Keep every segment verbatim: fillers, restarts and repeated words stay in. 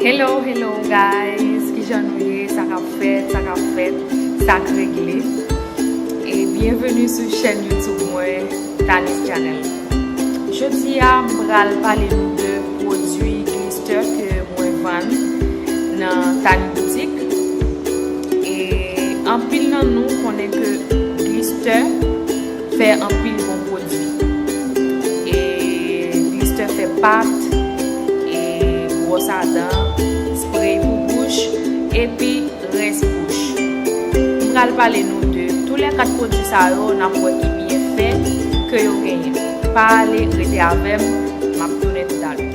Hello, hello guys, kijan nou ye? Sa k ap fèt, sa k ap fèt, sa k regle? E byenveni sou chèn YouTube mwen, Tanis Channel. Jodi a, m pral pale nou de pwodui Glister ke mwen vann nan Tani Boutique. E anpil nan nou konnen ke Glister fè anpil bon pwodui. E Glister fè pat, e bwòs a dan, spray pou bouch, epi rens bouch. M pral pale nou de tou lè kat pwodui sa yo, n ap wè ki byenfè ke yo genyen. Pa ale, rete avè m, m ap tounen toutalè.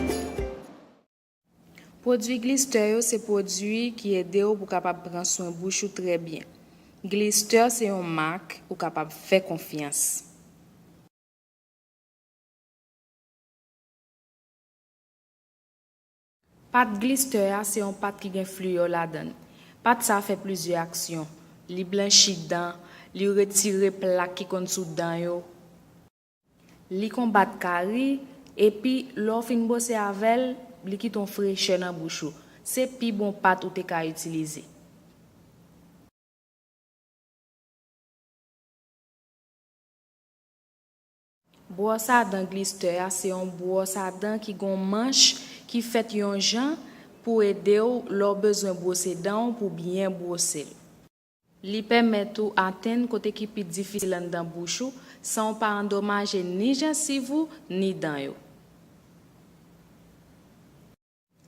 Pwodui Glister yo se pwodui ki ede w pou w kapab pran swen bouch ou trè byen. Glister se yon mak ou kapab fè konfyans. Pat Glister a se yon pat ki gen fliyò ladan l. Pat sa a fè plizyè aksyon. Li blanchi dan, li retire plak ki konn sou dan yo. Li konbat kari, epi lè w fin bwose avè l, li kite yon frechè nan bouch ou. Se pi bon pat ou te ka itilize. Bwòs a dan Glister a se yon bwòs a dan ki gon manch ki fèt yon jan pou ede w lè w bezwen bwose dan w pou byen bwose l. Li pèmèt ou atenn kote ki pi difisil anndan bouch ou san w pa andomaje ni jansiv ou ni dan yo.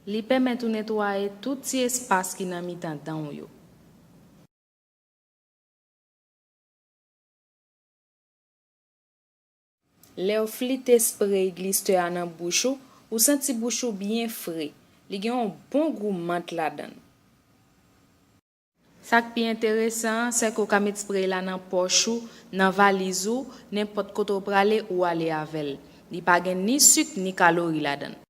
Li pèmèt ou netwaye tout ti espas ki nan mitan dan w yo. Lè w flite spray Glister a nan bouch ou, ou santi bouch ou byen fre. Li gen yon bon gou mant ladan l. Sa k pi enteresan an, sèke w ka met spray la nan pòch ou, nan valiz ou, nenpòt kote w prale, ou ale avè l. Li pa gen ni sik, ni kalori ladan l.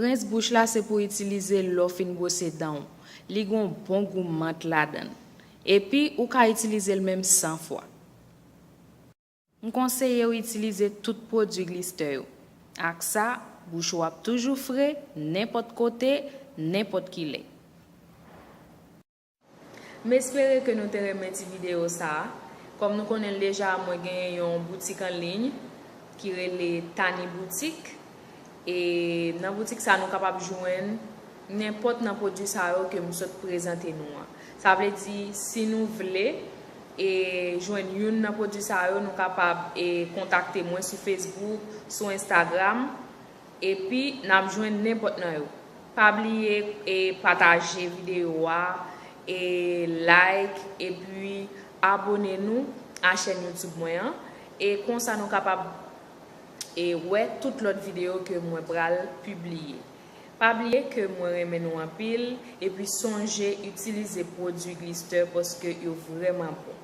Rens bouch la se pou w itilize l lè w fin bwose dan w. Li gen yon bon gou mant ladan l. Epi, ou ka itilize l menm san fwa. M konseye w itilize tout pwodui Glister yo. Ak sa, bouch ou ap toujou fre, nenpòt kote, nenpòt ki lè. M espere ke nou te renmen ti videyo sa a. Kòm nou konnen l deja, mwen genyen yon boutik an liy ki rele Tani Boutique. E nan boutik sa, nou kapab jwenn nenpòt nan pwodui sa yo ke m sot prezante nou an. Sa vle di, si nou vle, e, jwenn youn nan pwodui sa yo, nou kapab, e, kontakte mwen sou Facebook, sou Instagram. Epi, n ap jwenn nenpòt nan yo. Pa bliye, e, pataje videyo a, e, like, epi abone nou a chèn YouTube mwen an. E konsa nou kapab, e, wè tout lòt videyo ke mwen pral pibliye. Pa bliye ke mwen renmen nou anpil, epi sonje itilize pwodui Glister paske yo vrèman bon.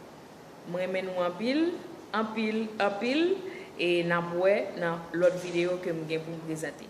Mwen renmen nou anpil, anpil, anpil, e n ap wè nan lòt videyo ke m gen pou m prezante.